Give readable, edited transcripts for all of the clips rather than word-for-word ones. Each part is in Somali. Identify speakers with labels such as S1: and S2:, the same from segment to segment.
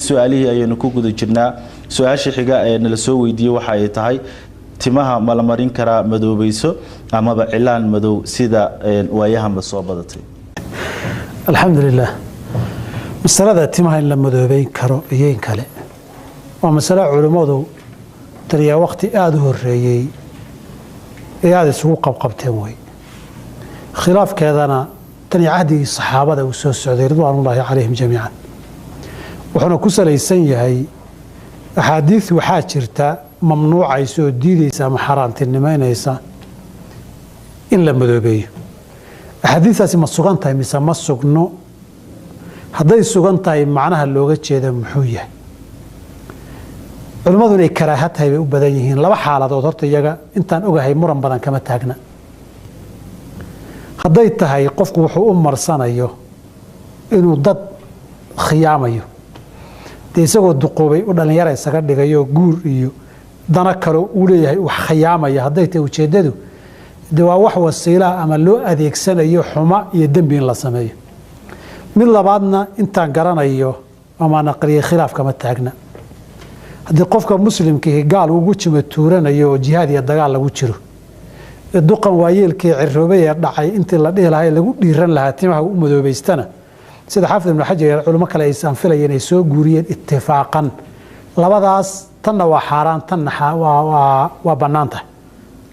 S1: Su-aalihii ayaynu ku guda jirnaa. Su-aasha xiga ee nala soo weydiiyey waxa ay tahay: timaha ma la marin karaa madoobayso amaba cilaan madow, sida waayahanba soo badatay?
S2: Alxamdulilah. Masalada timaha in la madoobeyn karo iyo in kale waa masalo culimmadu taliyaa waqti aada u horeeyey ee aada isugu qabqabteen wey. Khilaafkeedana tan iyo cahdigii saxaabada uu soo socday, ridwaanullaahi calayhim jamiican, wuxuuna ku salaysan yahay axaadiid waxaa jirta mamnuucaysa oo diideysa ama xaaraantinimeynaysa in la madoobeeyo. Axaadiistaasi ma sugan tahay mise ma sugno? Hadday sugan tahay, macnaha looga jeeda muxuu yahay? Culimmadu inay karaaha tahay bay u badan yihiin. Laba xaaladood horta iyaga intaan ogahay muran badan kama taagna. Hadday tahay qofku wuxuu u marsanayo inuu dad khiyaamayo, dee isagoo duqoobay u dhallinyara isaga dhigayo, guur iyo dano kaloo uu leeyahay wax khiyaamaya, hadday tahay ujeeddadu, de waa wax wasiilaa ama loo adeegsanayo xuma iyo dembi in la sameeyo. Mid labaadna, intaan garanayo ama naqliyay, khilaaf kama taagna. Haddii qofka muslimkiihi gaal ugu jima tuuranayo oo jihaad iyo dagaal lagu jiro, duqan waayeelkii ciroobay ee dhacay intii la dhihi lahaa lagu dhiiran lahaa timaha u madoobaystana, sida Xaafid Ibnu Xajar, culimo kale aysan filayeen ay soo guuriyeen itifaaqan, labadaas tanna waa xaaraan, tanna waa bannaan tahay.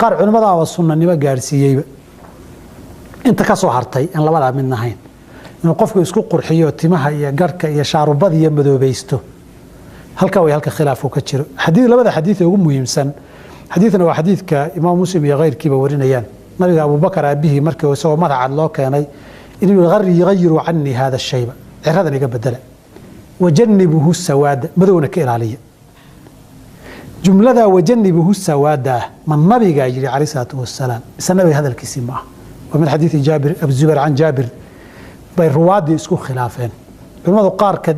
S2: Qaar culimmadaaba sunnanimo gaadhsiiyeyba. Inta ka soo hartay aan labadaa midna ahayn, inuu qofku isku qurxiyo timaha iyo garhka iyo shaarubada iyo madoobaysto, halka way halka khilaafku ka jiro. Xadii labada xadiid ee ugu muhiimsan, xadiidna waa xadiidka Imaam Muslim iyo keyrkiiba warinayaan, nabiga Abubakar aabihii markii isagoo madax cad loo keenay inuu yagayiruu canii hada shayba, ciradan iga bedela, wajanibuhu sawaada, madowna ka ilaaliya. Jumlada wajanibuhu sawaada ah, ma nabigaa yidhi calayh salaatu wasalaam mise nabiga hadalkiisii ma ah? Waa min xadiidi Jaabir, Abu Zubayr can Jaabir bay ruwaaddii isku khilaafeen. Culimmadu qaarka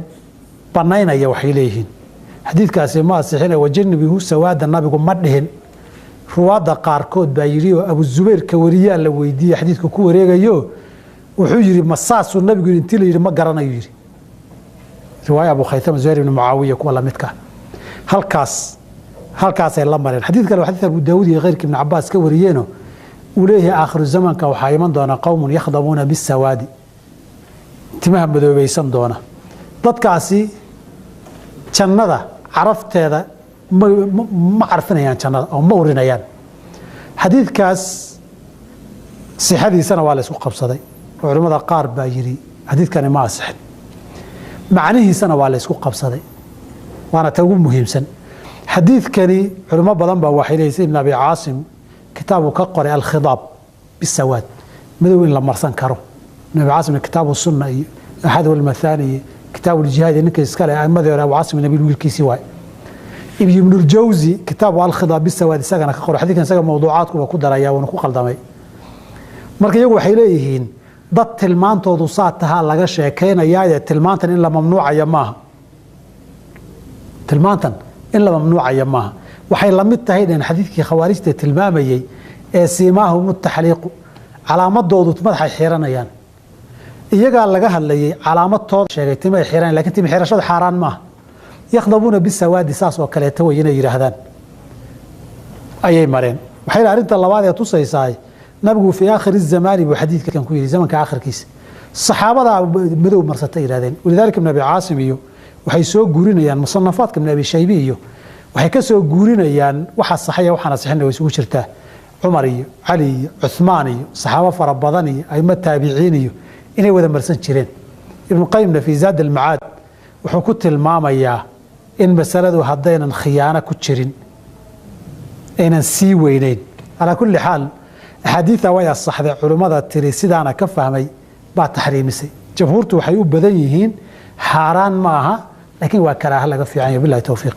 S2: banaynaya waxay leeyihiin xadiidkaasi ma asixina, wajanibuhu sawaada nabigu ma dhihin, ruwaadda qaarkood baa yidhi. Oo Abu Zubayr ka wariyaa la weydiiyey xadiidku ku wareegayo, wuxuu yidhi: ma saasuu nabigu yidhi? Intii la yidhi, ma garanayo yidhi. Riwaaya Abu Khaytama, Zuhayr ibn Mucaawiya, kuwa lamidka halkaas halkaasay la mareen. Xadiid kale waa xadiid Abu Daawud iyo keyrkii Ibn Cabaas ka wariyeeno uu leeyahay: aakhiru zamanka waxaa iman doona qowmun yakhdabuuna bisawaadi, timaha madoobaysan doona. Dadkaasi jannada carafteeda ma carfinayaan, jannada oo ma urinayaan. Xadiidkaas sixadiisana waa la isku qabsaday oo culimmada qaar baa yidhi xadiidkani ma asixin. Macnihiisana waa la isku qabsaday, waana ta ugu muhiimsan. Xadiidkani culimo badan baa waxay leeyihin, Ibn Abi Caasim kitaabuu ka qoray Alkhidaab bisawaad, madow in la marsan karo. Ibn Abi Caasim Kitaabu Sunna iyo Axad walmathani iyo Kitaabu Ljihaad ninka iskale, aimadii hore, Abu Caasim Nabiil wiilkiisii waay. Ibnuljawzi kitaabu Alkhidaab bisawaad isagana ka qoray. Xadiidkan isaga mawduucaadkuba ku daraya, wuuna ku qaldamay. Marka iyagu waxay leeyihiin dad tilmaantoodu saa tahaa laga sheekaynayaaye, tilmaantan in la mamnuucaya maaha, tilmaantan in la mamnuucaya maaha. Waxay la mid tahay dhen xadiidkii khawaarijta tilmaamayey ee siimaahum taxliiqu, calaamadoodu madaxay xiranayaan. Iyagaa laga hadlayey, calaamadtooda sheegay timay xiran, lakin timi xirashadu xaaraan maaha. Yakhdabuuna bisawaadi saas oo kaleeta way inay yidhaahdaan ayay mareen. Waxay arrinta labaad ee tusaysaa, nabigu fii aakhiri zamaani buu xadiidkan ku yidhi, zamanka aakhirkiisa saxaabadaa madow marsata yidhahdeen. Walidaalika Ibn Abi Caasim iyo waxay soo guurinayaan musanafaadka Ibn Abi Shaybi iyo waxay ka soo guurinayaan waxa saxaya waxaana sixina way isugu jirtaa, Cumar iyo Cali iyo Cuthmaan iyo saxaabo fara badan iyo aimo taabiciin iyo inay wada marsan jireen. Ibnuqayimna fii Zaad almacaad wuxuu ku tilmaamayaa in masaladu haddaynan khiyaano ku jirin aynan sii weyneyn. Calaa kulli xaal, axaadiida way asaxday. Culimmada tiri sidaana ka fahmay baa taxriimisay. Jamhuurtu waxay u badan yihiin xaaraan ma aha, laakiin waa karaaha laga fiican yahay. Billahi towfiiq.